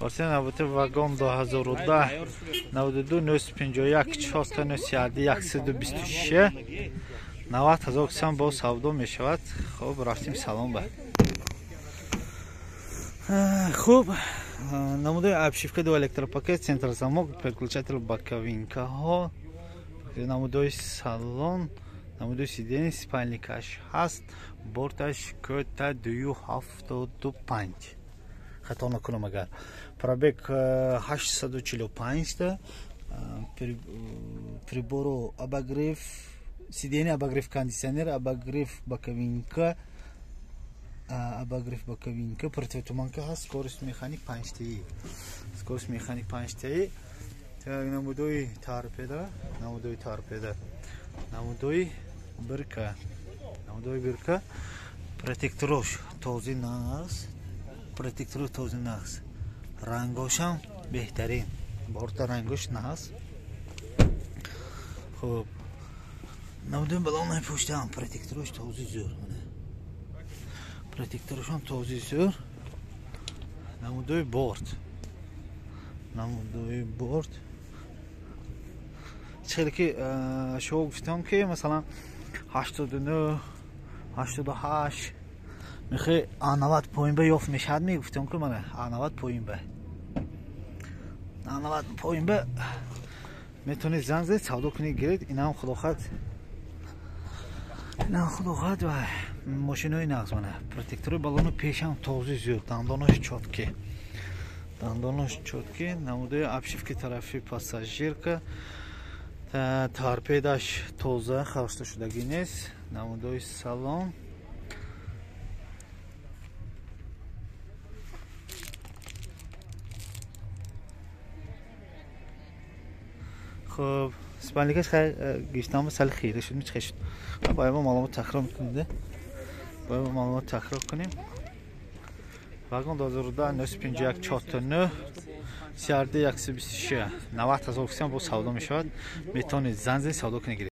Порсия навбати вагон 2010 92 951 4 126 90 ҳазор сом бо савдо мешавад. Хуб, рафтим салон ба. Хуб, намудаи обшивка ду электропакет, центр замок, переключатель боковинкаҳо, намудои салон, намудои сидени спальникаш ҳаст, борташ кӯта 2,75, хато накунам агар. Пробег 845 та, прибору обогрев сидени, обогрев кондиционер, обогрев боковинка, обогрев боковинка, противотуманка ҳаст, скорость механик 5 ти, скорость механик 5 ти. Так, намудои торпеда, намудои торпеда, намудои бирка, намудои бирка, протекторош този нағз, протектор този нағз, рангошам беҳтарин, борта рангош нағз. Хуб, намудои балонаи пуштам протекторош този зӯр, протекторошам този зӯр. Намудои борт, намудои борт хеле ки шумо гуфтам ки масалан 89 88 мехоҳи А90 поин ба ёфт мешавад, мегуфтам ки мана А90 поин ба, А90 поин ба метавонед занг занед, савдо кунед, гиред. Инам худохоҳад, инам худохоҳад ва мошинои нағз. Мана протектори балону пешам този зӯр, дандонош чётки, дандонош чётки. Намудаи обшивки тарафи пассажирка, торпедаш тоза, харошта шудагӣ нест. Намудои салон, хуб, спальникаш гиштам сали хира шуд, мичхе шуд. Бояд мо маълумот такрор мекунем, бояд мо маълумот такрор кунем. Вагон 2010 951 49 CRD 126 90 ҳазор сом бо савдо мешавад. Метавонед занг занед, савдо кунед, гиред.